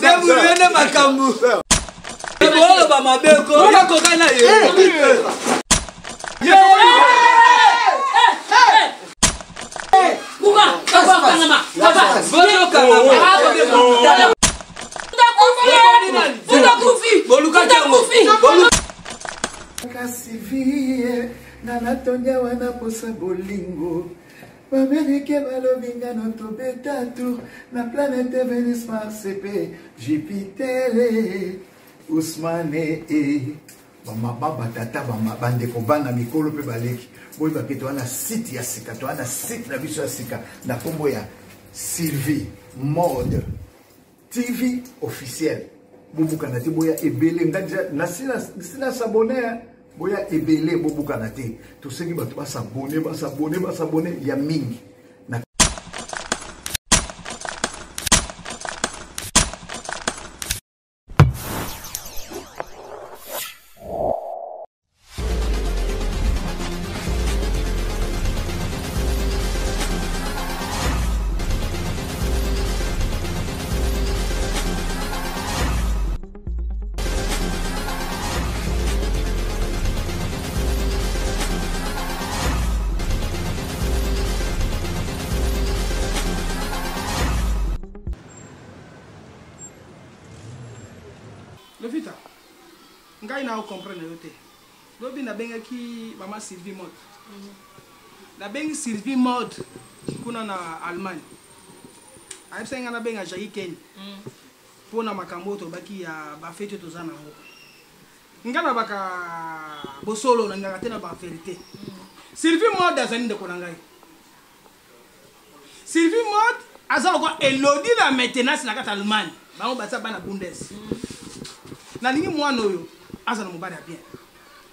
Debrouille nde makambo. Boloba mabe ko. Okoka na ye. Kasi vie nga natondi awa na posa bolingo B'Americain balobi nga no tobeta tour na planète Venus Mars pe Jupiter Ousmane e bamama batata bandeko bana mikolo mpe baleki boyeba ke toza na site ya sika toza na site na biso ya sika na nkombo ya Sylvie Mode TV officiel bobukana te boya ebele nga deja nasi na s'abonne boya ebele bobukana te tosengi bato basabone basabone basabone ya mingi. Lovita, ngai na comprendre yo te. Lobi nabengaki mama Sylvie Mode. Nabengi Sylvie Mode kuna na Allemagne. Ayebisaki ngai nabenga Jackie Keny. Mpo na makambo oyo tolobaki ya bafeti oyo toza na yango. Ngai nalobaka bosolo, nalingaka te na ba verite. Sylvie Mode azali ndeko na ngai. Sylvie Mode aza lokola Elodie la maintenance na kati Allemagne. Bango baza bana Bundes. Nalingi mwana oyo aza na mobali ya bien.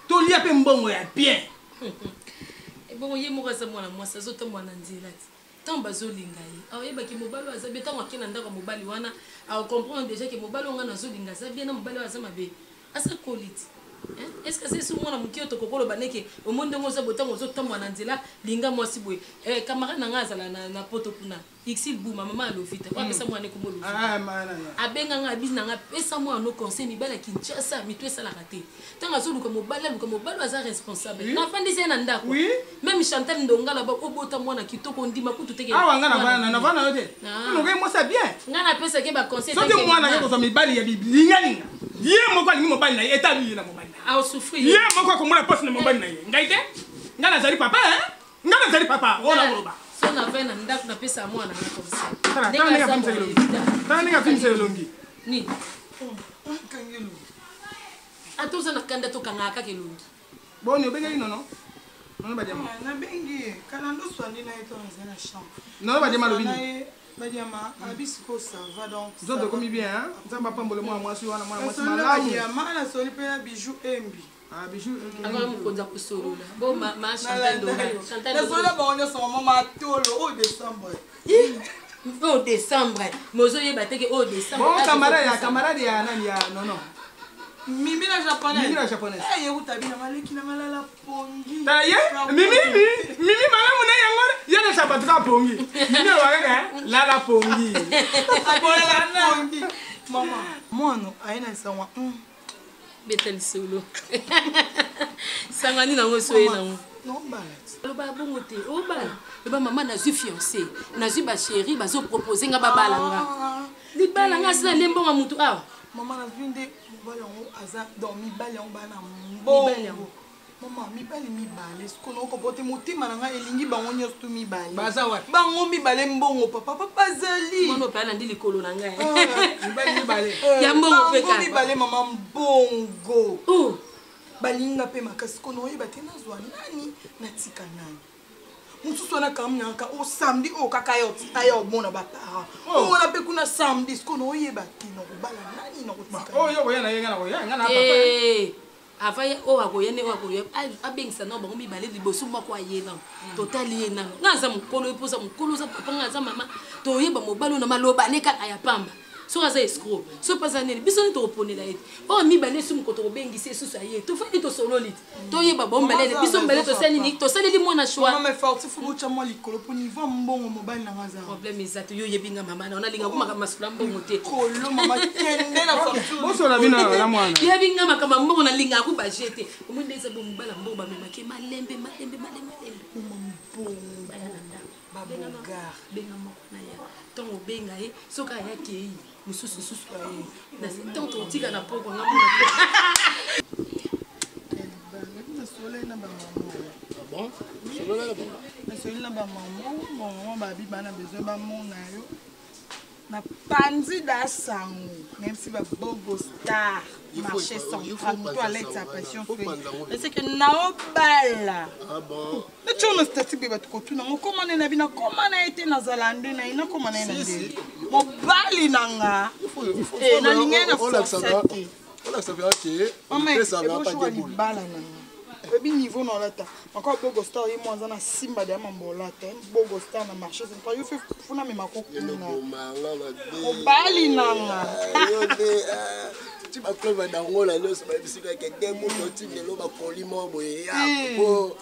Tolia pe mbongo ya bien. Ebongo ye moko aza mwana mwasi azotambola na nzela ti. Ntango bazolinga ye aoyebaki mobali oyo aza bien, ntango ake na ndako ya mobali wana acomprendre déjà ke mobali oyo ngai nazolinga aza bien na mobali oyo aza mabe. Aza koli ti. Est ce que aza esu mwana moke oyo tokoki koloba neke omoni ndenge oza boye ntango ozotambola na nzela linga mwasi boye. Eh, camarade na ngai azala na, na poto kuna Ixil Buma, mama ya Lovita, oyo apesa mwana kombo Lovita. Ah, ma, na, na. Abenga ngai abisi na ngai pesa mwana no conseil mibali ya Kinshasa mitu esalaka te. Ntango azoluka mobali aluka mobali oyo aza responsable. Oui. Nafandisi ye na ndako. Oui. Même Chantal Ndongala ba obota mwana kitoko ondima kutu te ke Awa ngai mwana navanda na navanda yo te. Ah. Ngai mwasi ya bien. Ngai napesaki ye ba conseil Soki tant que mwana mama. ake kozwa mibali ya bilingalinga, ye moko alingi mobali na ye, etali ye na mobali na ye. Aosouffrir. Ye moko akomona poste na mobali na ye. Ngai te. Ngai nazali papa, hein? Ngai nazali papa, oyo nakoloba. So na vai na ndako napesa mwana na conseil. Tala, Ndenge tala ndenge aza afimbisa boye, elongi. Evita. Tala ndenge afimbisa elongi. Nini? Ata oza na kanda tokangaka kaka elongi. Boni obengaki nono? Nono Badiama. Ah, nabengi ye kala ndoswani na ye to naza na chambre. Nono Badiama alobi nini? Badiama alobi sikoyo ça va donc. Nzoto ekomi bien hein? Nzambe apambole mwana mwasi wana mwana mwasi Nasoli na malamu. Badiama nasoli mpe na bijou embi. Ah bijou. Akona mokonzi akosolola. Bo ma ma Chantal Nalanda Ndonga. yo. Chantal Nasoli na Ndonga. bango nyonso mama matolo oyo décembre. Oyo décembre. Mais ozoyeba te ke oyo décembre. Bon camarade ya camarade ya nani ya nono. Mimi na japonais. Mimi na japonais. Eh yekuta bina maleki na malala pongi. Tala ye Mimi mimi mimi malamu na yango ye na sabato ka pongi. Mimi alobaka kaka lala pongi. Lala pongi. Mama, mwana aye na sango. Beta lisolo. Sangani nango so ye nango. Nobala. Loba bongo te, obala. Loba mama nazwi fiancé, nazwi ba chéri bazo proposer nga babala nga. Libala nga sila nde mbongo mutu awa. Mama nazwi nde mobali yango aza donc mibali yango bana Mibali yango. mbongo. Mama mibali mibale sikoyo nakokopa te motema na ngai elingi bango nyonso tu mibale. Baza wapi? Bango mibale mbongo papa papa azali. Mwana opaya nandi likolo na ngai. Mibali mibale. Ya mbongo pe Bango kaka. mibale mama mbongo. Oh. Balinga pe makasi kono oyeba te nazwa nani natika nani. Mosusu wana kaka na kaka o samedi oyo kaka ya oti aya omona ba parents. Oh. Oyo wana pe kuna samedi sikoyo oyeba te nakobala nani nakotika. Oyo okoya na ye nga nakoya nga na papa. Eh. Avant ye oyo akoya nde oyo akoya, abengisa nao bango mibale liboso moko aye nao. Totali ye nano. Nga aza mokolo, ye mpo oza mokolo, oza papa, nga aza mama. Toyeba mobali oyo na maloba ne kaka ya pamba. Soki aza escroc, soki mpe aza nini, biso nde tokoponela ye te. Oyo mibale esu moko tokobengisa ye susu aye, tofandi tosololi te, toyeba bango mibale, biso mibale tosali nini, tosaleli mwana choix. Mama, mais forti faut botya mwa likolo mpo niveau ya mbongo mobali na nga aza. Problème eza te, yo oyebi nga mama na nalinga ko makambo masolo ya mbongo te. Kolo mama kende na facture. Bosola bino na mwana. Yebi nga makambo ya mbongo nalingaka ko baje te. Omoni nde eza bo mobali ya mbongo bamemaki ye malembe malembe malembe malembe. Mama mbongo. Baya na ndako. Ba Benga moko na ya. Ntango obenga ye soki ayaki ei mosusu susu aye. Ntango tokotika na poko nga mona. Nasololi na bamama. Bon? Solola na bango. Nasololi na bamama, bamama babi bana besoin bamona yo. Na panzi da sango, nayebisi ba bogo star marché central moto alekisa passion fruit que naobala. Ah bon? Natio na statut boye bato kotuna ngo koma nde na bino koma na ye te, nazala nde na ye nakoma na ye na nde mobali na nga nalingi ye na force te. Olakisa mpenza ke Mama, opesaka pa eboshwa deboul. libala na nga oyebi niveau na olata encore bogo star ye mo aza na simba deya mambo olata bogo star na marché central yo fe funa mema kokuna Omanga mabe. mobali na nga. Yo nde ti baclub dangola nyonso bayebisi kaka te moto otindelo bakoli moko boye ya po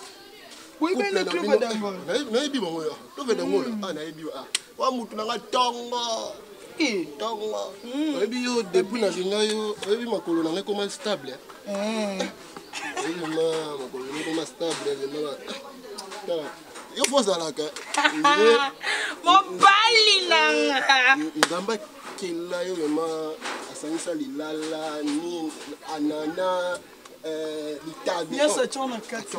boyebi club dangola. Nayebi bango yo club dangola, ah nayebi ah wa mutu nanga tongo tongo. Oyebi yo depuis nalinga yo, oyebi makolo nanga ekoma stable, oyebi ma makolo nanga ekoma stable vraiment. Tala yo fo ozalaka Mobali na nga. Nzambe akela yo vraiment, asangisa lilala nini, anana, litabe nyonso tio na kati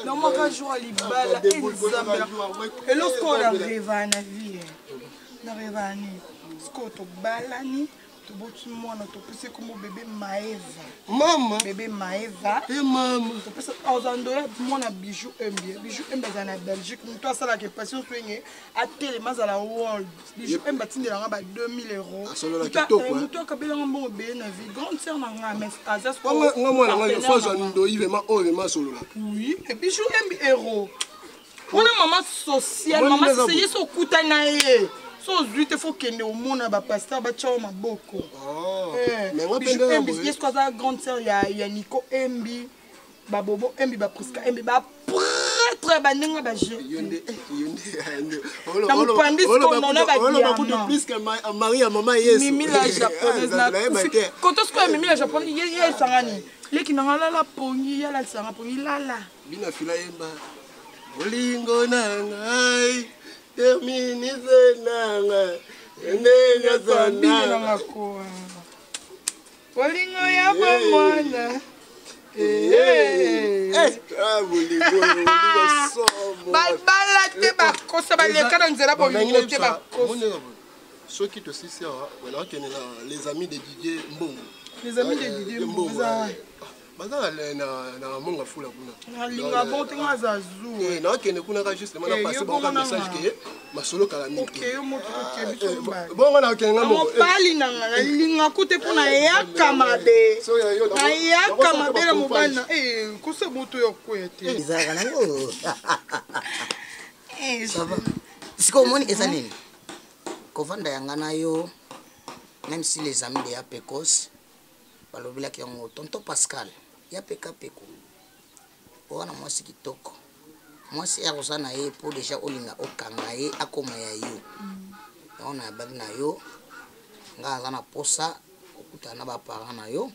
namaka jour ya libala. Nzambe, eloko oyo nareva na vie, nareva nini sikoyo? Tobalani, toboti mwana, topesi kombo bebe Maeva. Mama. Bebe Maeva. E mama. Topesa aza ndoya mwana Bijou Embi. Bijou Embi azala na Belgique, moto asalaka passion swenge atelema azala world. Bijou Embi atindelanga ba 2000 euros. Asololaka kitoko, Moto akabelanga mbongo ebele na vie, grande sœur na nga, mais aza nga mwana nga fo azwa ndoi vraiment oyo vraiment asololaka. Oui, et Bijou Embi héros wana, mama sociale, mama sese ye so okutani na ye so ozwi te, fo kende omona bapasteur batya yo maboko. Bijou Embi ye soki aza grande sœur ya Nico Embi, babobo Embi, bapriska Embi, baprêtre bandenge baje na mopandi sikoyo na badiamant. Plus que Marie ya mama Yesu. Mimi la japonaise na koto sikoyo, Mimi la japonaise ye esangani leki nanga lala pongi, ye alalisanga pongi lala. Bina fila yemba bolingo na ngai terminise na ngai nde nyonso Bino nanga koa bolingo ya bomwana. Bolingo somo. Babala te, bakosa baleka na nzela bolingo te, bakosa. Soki tosisi awa, nakende na les amis de Didier Mbongo. Les amis de Didier Mbongo eza Baza na Monga Fula kuna. Nalinga bon te, nga aza zu. Nakende kuna ka justement na passe bango message ke masolo kala mingi. Ok, yo moto toke biso mibale. Bongo nakende nga moko. Mobali na nga nalinga kute mpo nayaka mabe, nayaka mabe na mobali na kosa moto ya kokwea te. Ezalaka nango sikoyo, omoni eza nini kovanda yanga na yo, même si les amis de ya Pecos balobelaki yango, tonton Pascal ya peka peko wana, mwasi kitoko, mwasi ya koza na ye mpo deja olinga okanga ye akoma ya yo. Yango na yabaki na yo, nga aza na posa okutana na baparent na yo,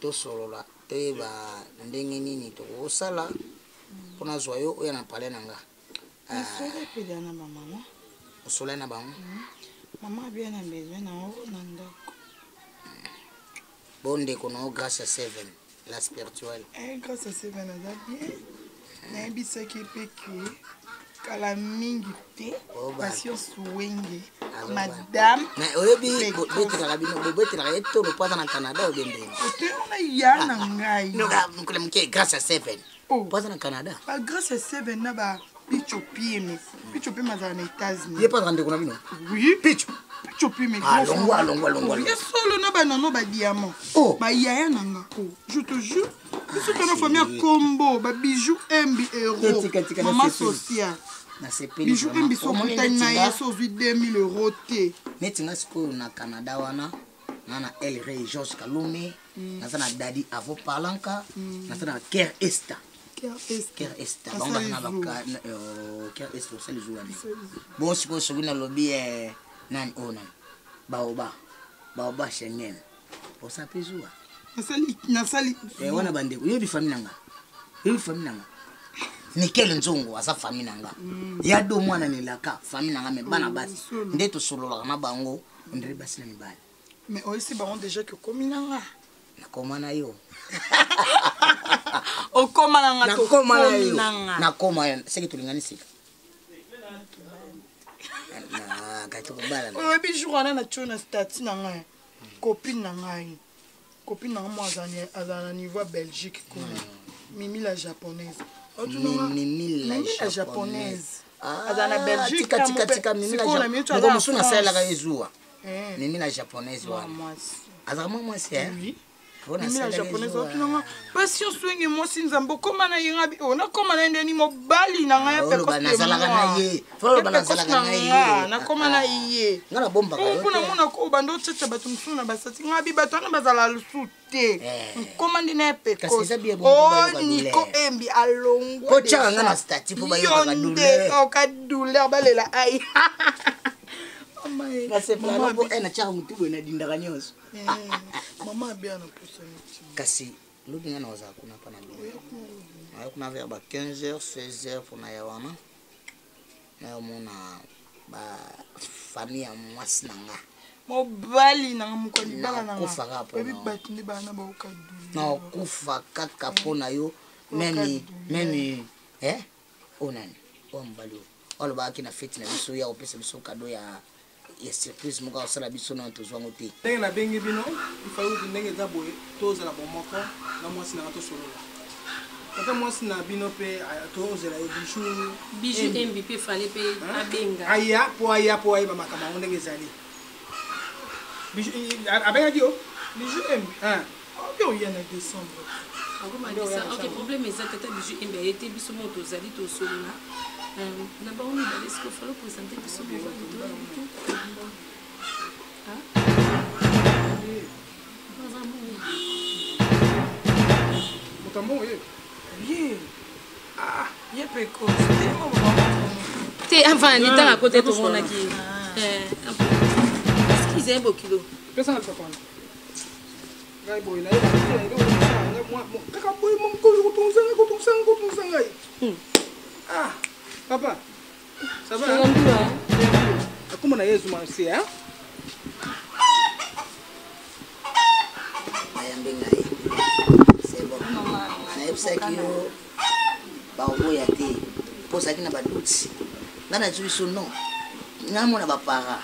tosolola, toyeba ndenge nini tokosala mpona zwa yo oyo na palais na nga. Nasolo epela na bamama. Osolai na bango? Mama abia na besoin na yo na ndako. Bo ndeko na yo Grâce ya Seven la spirituelle? Grâce ya Seven aza bien. Nayebisaki mpe ke kala mingi te Patience Wenge madame. Mais oyebi bobetelaka bino, bobetelaka ye tolo po aza na Canada obembeni. Ote wana ya na ngai. Mokolo moke Grâce ya Seven po aza na Canada. Bagrâce ya Seven na ba Picho Pieme, Picho Pieme azala na États-Unis. Ye mpo azala ndeko na bino? Oui. Picho. Chopi mes Ah, longwa, longwa, longwa, Ya solo na banano ba diamant. Oh. Ba yaya na nga. Oh, je te jure. Biso tona famille ya kombo, ba bijou MB euro. Tika, tika, Maman nasepeli. sociale. Nasepeli Bijou vraiment. MB so Omoni okutani neti na nga- ye so ozwi 2000 euros te. Neti nga sikoyo na Canada wana nga na El Rey George Kalume, naza na Dadi Avo Palanka, naza na Ker Esta. Ker Esta bango baza na baka Ker Esta osali zuwa nini? Bon sikoyo soki nalobi nani oyo nani baoba baoba Schengen osala mpe zuwa. Nasali nasali Wana bandeko yoyebi famille na nga, yoyebi famille na nga. Mikel Nzongo aza famille na nga, ya do mwana nelaka famille na nga, me bana basi nde tosololaka na bango ondire basi na mibali. Mais oyesi bango déjà que okomi na nga. Nakoma na yo. Okoma na nga to Nakoma na okomi yo. na nga. Nakoma yo. Seke tolingani sika. Na kati kobala na. Oyebi jour wana na tio na statut na ngai. Copine na ngai. Copine na ngai mo azala na niveau ya Belgique kuna. Mimi la japonaise. Mimi la Mimi la japonaise. japonaise. Azala na Belgique. Tika tika tika mimi la japonaise. Moko mosusu nasalelaka ye zuwa. Mimi la japonaise wana. Azalaka mwa mwasi eh? Oui. Mpo Mimi la nasalelaka ye japonaise zuwa. otunanga patience wenge mwasi nzambe okóma na ye nga bi nakóma na ye ndeni mobali na ngai Oloba nazalaka na ye. Fo oloba nazalaka na ye. nakóma na ye Nga nabombaka yo mpona te. mona ko obanda otyatia bato mosusu na basati nga bi bato wana bazala lisusu te nkóma nde na ye Kasi eza bien bongo mpo bayoka o niko douleur. embi alongwa Po tiaka nga deja. na statut mpo bayokaka Yo nde douleur. oka douleur balela ai Mama ye. Nasepelaka Mama mpo abi- natiaka motu boye nadindaka nyonso. Mama abi ana posa neti. Kasi lobi nga na ozala kuna mpa na bino. Naye kuna vers ba 15h 16h mpona ya wana nayomona ba famille ya mwasi na nga. Mobali na nga moko libala na Nakufa nga kaka oyebi mpona bato nde bana baoka douleur. Nakokufa kaka mpo na yo meme meme eh oyo nani oyo mobali oyo alobakaki na feti na biso ya kopesa biso kado ya ya surprise moko akosala biso nano tozwango te. Ndenge nabengi bino ifai ndenge eza boye tozala bomoko na mwasi nanga tosolola tata mwasi na bino mpe tozela ye bijou. Bijou MB mpe fale mpe abenga. Aya mpo aya mpo ayeba makambo yango ndenge ezali. Bijou, abengaki yo Bijou MB obi oya na décembre. Akoma disa. Ok, problème eza tata bijou MB aye te, biso moko tozali tosolola na bango mibale. Siko falo présente biso mobali toyebi te. Ah? Baza mbongo. Moto ya mbongo ye. Ye ye mpe kostema. Te avant nitanga kote tomonaki excuse ye bokilo. Pesa na biso kwana ngai boye nayeba te eloko kosala ngai kaka boye mokolo kotungisa ngai kotungisa ngai kotungisa ngai. Ah papa, ça va? Toyambiwa. Akoma na ye ezuma se hein. Bayambi ngai, c'est bon. Nayebisaki yo bakoboya te mpo ozalaki na baduti. Ngai nazwi biso non ngai mona bapara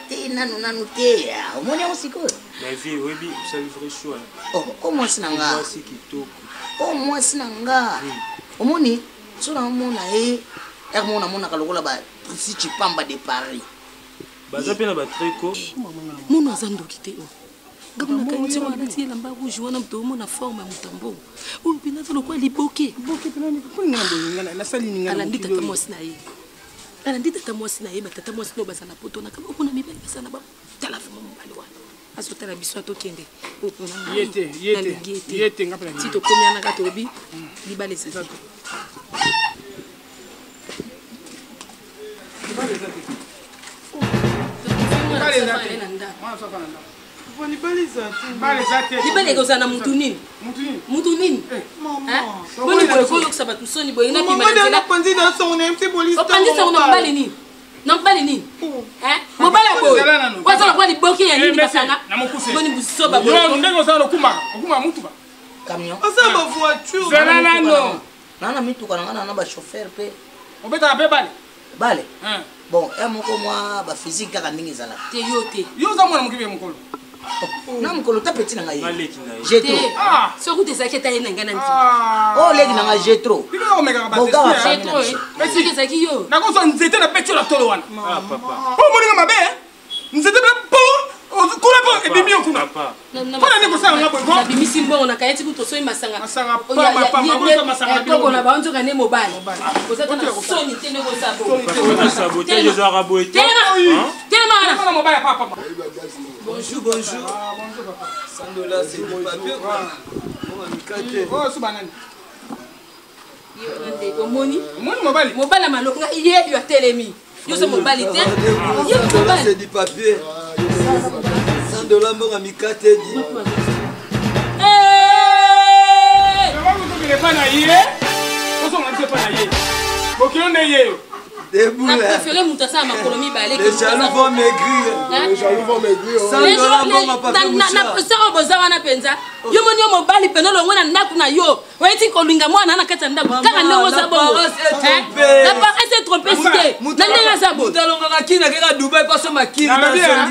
te nanu nanu te. Ah, omoni yango sikoyo. Mais vie, oyebi osali vrai choix. Oh, o mwasi na nga. Mwasi kitoko. O mwasi na nga, omoni so naomona ye ere moko namonaka lokola ba Trisi Chipamba de Paris. Baza mpe na batreko. Mono aza ndoki te oyo ngambo nakanisi yango alati elamba rouge wana moto omona forme ya moto ya mbongo oyo mpena aza lokola liboke. Nasali ninga. Alandi tata mwasi na ye, alandi tata mwasi na ye, batata mwasi no baza na poto na kama kuna mibali baza na batala vraimen mobali wana azotala biso atokende. Ye te, ye te, Nalingi ye ye te, nga mpe nalingi. ti tokomi wana kaka tolobi libala eza te. Libala eza te. Libala eza te. Mwana so afanda na ndako. Libala eza te. Libala eza te. Libala ekozala na mutu nini? Mutu nini? Mutu nini? Mama. Boni boye koyokisa bato soni boye napima Mama na nzela. napanzi na sango na ye mpe polisi. Opanzi sango na mobali nini? Na mobali nini? Hein? Mobali ya boye Zala nanu. oyo aza lokola liboke ya nini? Eh, monsieur, Bakanga na mokuse. boni busoba Yo, boye. ndenge ozala okumaka okumaka mutuka. Camion. Aza bavoiture. Zala nano. Naa na mituka na ngai na bachauffeur mpe. Obetaka mpe bale? Bale. Hein. Bon e moko mwa baphysique kaka ndenge ezalaka. Te yo te. Yo oza mwana moke mokolo. Na mokolo ta peti na ngai. Naleki na ye. Jetro. Te. Ah. Soki kuta ezalaki ata ye na ngai na ndima. Oyo leki na ngai jetro. Bino okomekaka Bogawa batesprit. famille na biso. Soki ezalaki yo. Nakozwa nzete na beti yo na tolo wana. Ah papa. Po omoninga mabe, eh? Nzete mpe po kuna mpo ebimi yo kuna. Mpo na nini kosala nga boye ko? Nabimisi mbongo na kayeti kutu tosombi masanga. Masanga pamba pamba, boza masanga na bino. Koko na bango nzoka nde mobali. Oza ta na soni te ndenge oza bongo. Sabotage ezalaka boye te. Telema wana. Telema mobali ya papa. Bonjour, bonjour. Ah, bonjour papa. 100 dollars, c'est du papier quoi. Bon, mikate. Oh, suba nani? Omoni? Omoni mobali? Mobali ya malonga ye yo atelemi. Yo oza mobali te. Ye mobali. C'est du papier. 100 dollars mbongo mikate di. Eh! Tokende epai na ye. Tozonga biso epai na ye. Bokilo nde ye yo. Debout Na préféré moto asala makolo mibale. Les jaloux vont maigrir. Les jaloux vont maigrir. 100 dollars mbongo papier mouchoir. Na oyo boza wana mpenza. Yo moni yo mobali mpenza olongwe na ndako na yo. Oyeti kolinga mwana na kati ya ndako. Kaka ndenge oza bongo. La paresse est trompée te. Na ndenge aza bongo. Moto alongaka kini akeka Dubai mpo asomba kini. Na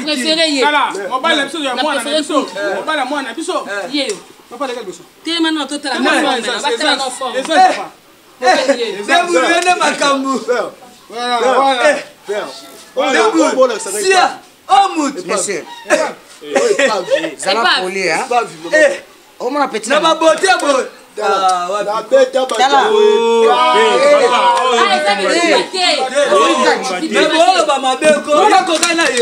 préféré ye. Tala, mobali na biso ya mwana na biso. Mobali ya mwana na biso. Ye yo. Papa leka liboso. Telema nano totala na forme na batala na forme. Eza papa. Debout nde makambo. Voilà, voilà. Debout. Sia. Oh mutu. Monsieur. Zala poli hein. Omona petit na babote boye. Nabeta Mais boloba mabe ko yakoka na ye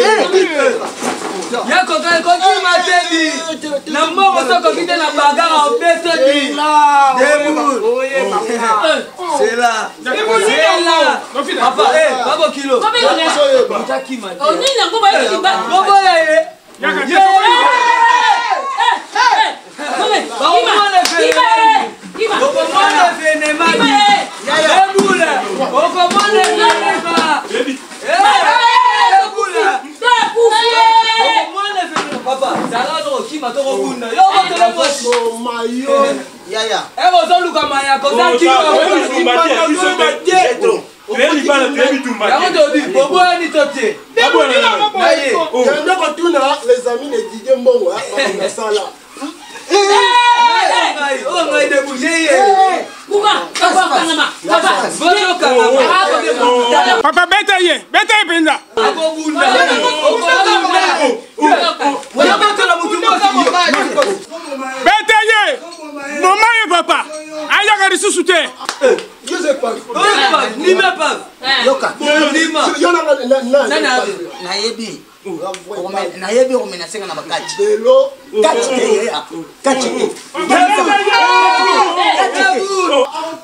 yakoka kokima te di na mbongo so okoki te na bagara obete di debout c'est là c'est là papa eh babokilo otakima te boboya ye okomona venema ebula okomona venema ebula okomona venema papa zala tokokima tokobunda yo botele mwasi yaya eko ozoluka mayaka oza kilo yango tobi boboyani to te kende kotuna les amis de Didier Mbongo nasala oyo ngai debouge ye papa beta ye beta ye mpenza akobunda beta ye boma ye papa ayaka lisusu te Nayebi nayebi okomenasenga na bakati kati te kati te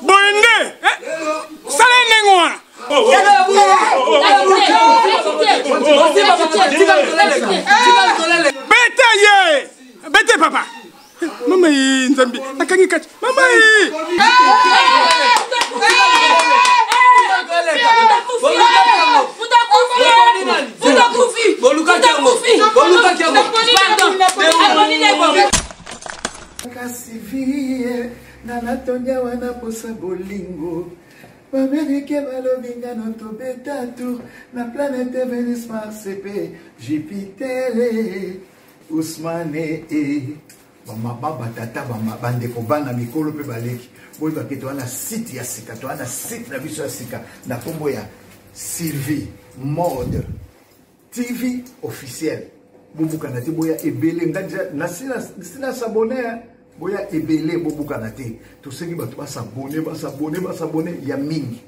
boye nde sala ye ndenge wana beta ye bete papa mama ye nzambe nakangi kati mama ye Kasi vie na natonya wana posa bolingo bamerike balobi ngano tobeta tour na planète Venus Mars mpe Jupiter Ousmane e bamama batata bandeko bana mikolo mpe baleki boyebake toza na site ya sika toza na site na biso ya sika na nkombo ya Sylvie Mode TV officiel bobukana te boya ebele nga nasi nasabone boya ebele bobukana te tosengi bato basabone basabone basabone ya mingi.